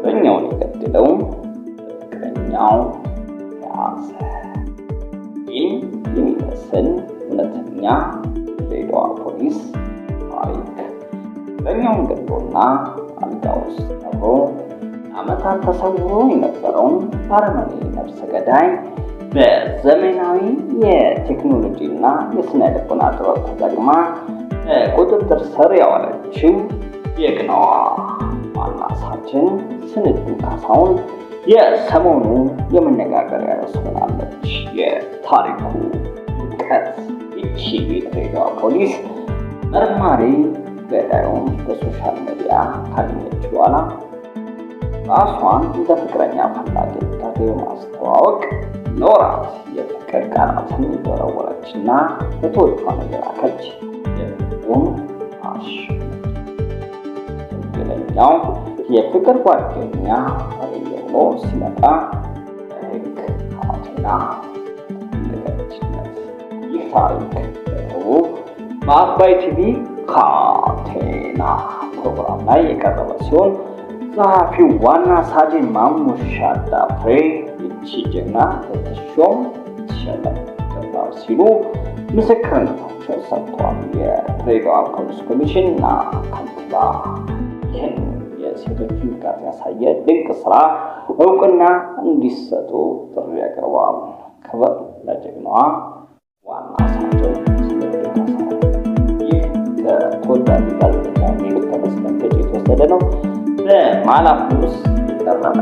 ፍቅረኛውን የገደለው ፍቅረኛው ያዘ። ፊልም የሚመስል እውነተኛ የድሬዳዋ ፖሊስ ታሪክ። ፍቅረኛውን ገድሎና አልጋ ውስጥ ቀብሮ ዓመታት ተሰውሮ የነበረውን ባረመኔ ነፍሰ ገዳይ በዘመናዊ የቴክኖሎጂና የስነ ልቦና ጥበብ ተጠቅማ በቁጥጥር ስር ያዋለችው ጀግናዋ ዋና ሳጅን ስንዱ ካሳሁን የሰሞኑ የመነጋገሪያ ርዕስ ሆናለች። የታሪኩ ድምቀት ይቺ የድሬዳዋ ፖሊስ መርማሪ ገዳዩን በ social media ካገኘች በኋላ ራሷን እንደ ፍቅረኛ ፈላጊ በማስተዋወቅ ለወራት የፍቅር ቃላትን እየወረወረችና ፎቶዎቿን እየላከች የልቡን አሸነፈች። ወንጀለኛው የፍቅር ጓደኛ ብሎ ሲመጣ በሕግ ካቴና ተጠለቀችለት። ይህ ታሪክ በቅርቡ በአባይ ቲቪ ካቴና ፕሮግራም ላይ የቀረበ ሲሆን ጸሐፊው ዋና ሳጅን ማሙሻ ዳፍሬ ይቺ ጀግና ልትሾም ልትሸለም ይገባል ሲሉ ምስክርነታቸውን ሰጥተዋል። የድሬዳዋ ፖሊስ ኮሚሽን እና ከንቲባ ይህን የሴቶችን ብቃት ያሳየ ድንቅ ስራ እውቅና እንዲሰጡ ጥሪ አቅርበዋል። ክብር ለጀግናዋ ዋና ሳጅን ስንዱ ካሳሁን። ይህ ከተወዳጁ ጋዜጠኛ ሜሮን ተመስገን ገጽ የተወሰደ ነው። በማላፍ ውስጥ የቀረበ